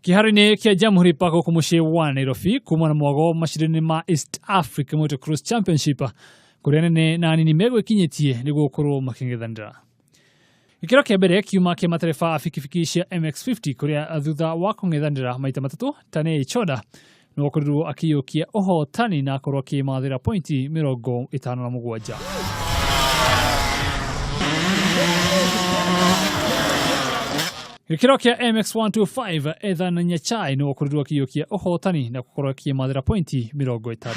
Kĩharo-inĩ kĩa Jamhuri Park gũkũ mũciĩ wa Nairobi kuma na mwago macindano-inĩ ma East Africa Motocross Championship kũrĩa nene na nini megwĩkinyĩtie nĩguo gũkorwo makĩng'ethanĩra. Gĩkĩro kĩa mbere kiuma kĩa matereba a bikibiki cia MX50 kũrĩa thutha wa kũng'ethanĩra maita matatũ Tanei Choda nĩ wakorirwo akĩiyũkia ũhotani na akorwo akĩmathĩra pointi 57. Gĩkĩro kĩa MX125 Ethan Nyachai nĩ wakorirwo akĩiyũkia ũhotani na gũkorwo akĩmathĩra pointi 60.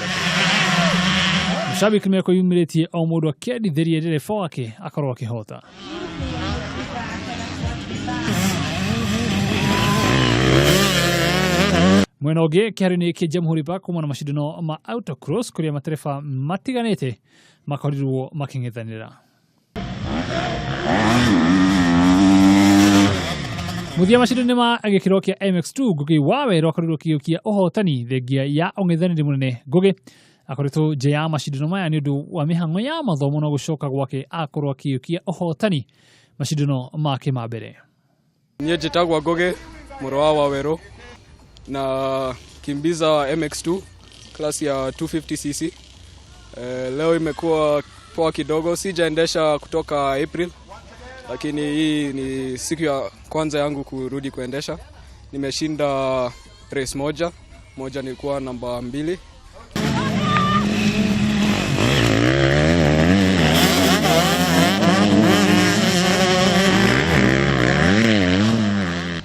Mashabiki nĩmekwĩyumĩrĩtie o mũndũ akĩendithĩria ndereba wake akorwo akĩhota. Mwena ũngĩ kĩharo-inĩ kĩa Jamhuri Park kumana na macindano ma autocross kũrĩa matereba matiganĩte makorirwo makĩng'ethanĩra. Mũthia macindano ma gĩkĩro kĩa MX2 Ngugi wa Werũ akorirwo akĩiyũkia ũhotani thengia ya ũng'ethanĩri mũnene. Ngugi akoretwo nja ya macindano maya nĩ ũndũ wa mĩhang'o ya mathomo no gũcoka gwake akorwo akĩiyũkia ũhotani macindano make ma mbere. Niĩ njĩtagwo Ngugi mũrũ wa Wawerũ na kimbiza MX2 class ya 250cc. Leo imekuwa poa kidogo, sijaendesha kutoka April, lakini hii ni siku ya kwanza yangu kurudi kuendesha. Nimeshinda race moja, moja nilikuwa namba 2.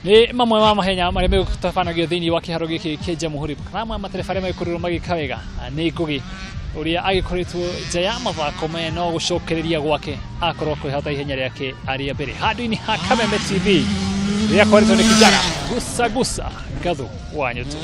Nĩ mamwe ma mahenya marĩa megũtabanagio thĩinĩ wa kĩharo gĩkĩ kĩa Jamhuri Park na mamwe matereba arĩa megũkorirwo magĩka wega nĩ Ngugi ũrĩa agĩkoretwo nja ya mathako maya no gũcokereria gwake akorwo akĩhota ihenya rĩake arĩa mbere handũ-inĩ ha Kameme TV rĩrĩa koretwo nĩ kijana gusa gusa ngatho wa nyũtũ.